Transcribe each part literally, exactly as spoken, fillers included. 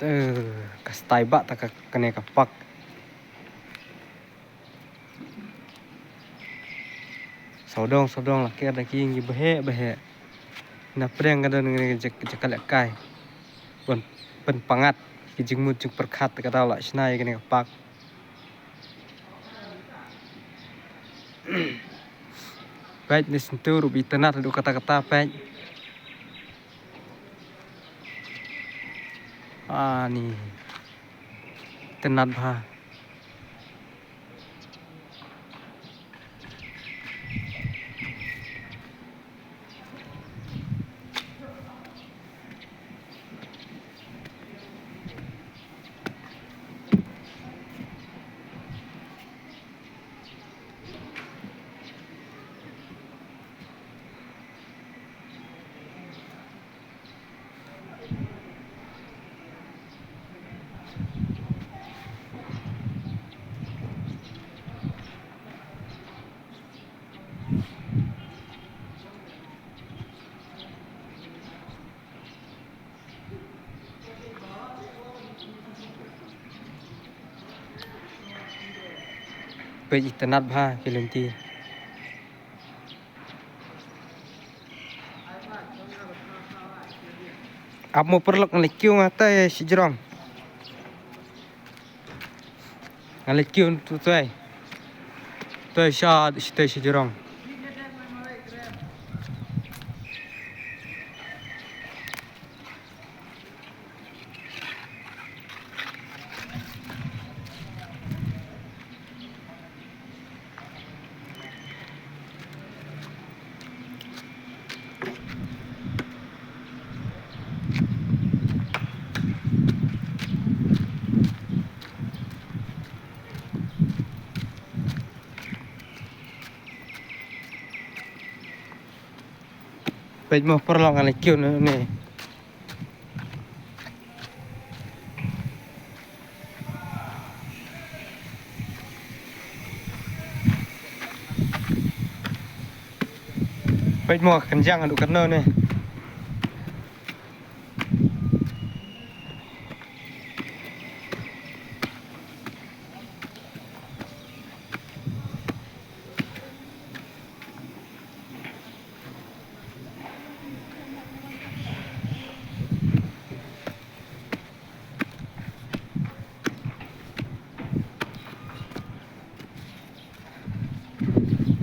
Te ka style ba ta ka kane ka park. Sawdong sawdong la ker da ki ïing ki baheh baheh. Na pdeng ka don kane ka jaka lehkai ban pynpangat ki jingmut jingpyrkhat ka daw la shna ïa kane ka park. Peit ne syntur u bi tynat haduh katta katta peit. Ani tynat bha. Peit itynnad bha ki lynti. Ap mo paralok, nga leit kiew nga tei shajrong. Nga leit kiew tu tei. Tei sha, tei shajrong. Peit mo paralok, nga leit kiew ne, ne. Peit mo kynjang haduh katno ne.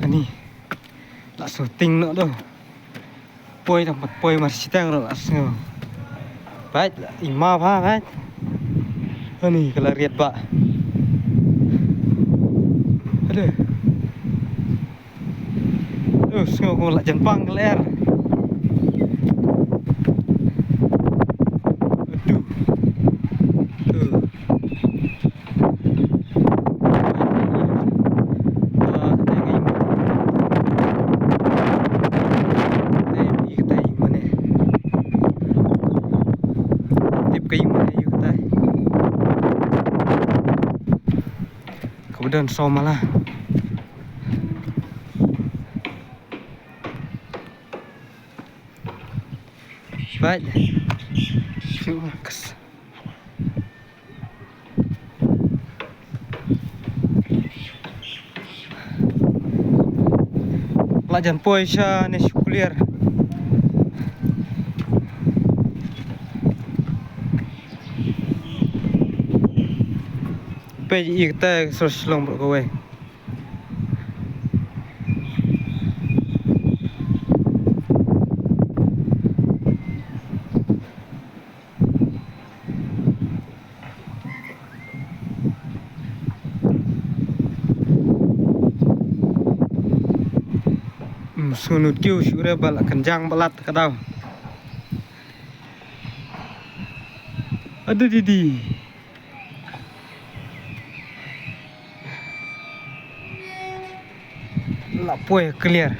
Ani la shooting noh do. Poi tang pat poi mar shiteng ruh la sngew. Bait, i ma bha bait. Ani ka la riat bha. Aduh. Aduh, sngew kum la jan pang ka la er. Aduh. Aduh. Ka ba don sawmala. Bait. Shu kas. La jan poi sha ne shu clear. Peit ïa kata ka sor Shillong baroh kawei. Sunu kiew shu re bal kan jang balat ka daw. Aduh didi. La poi clear.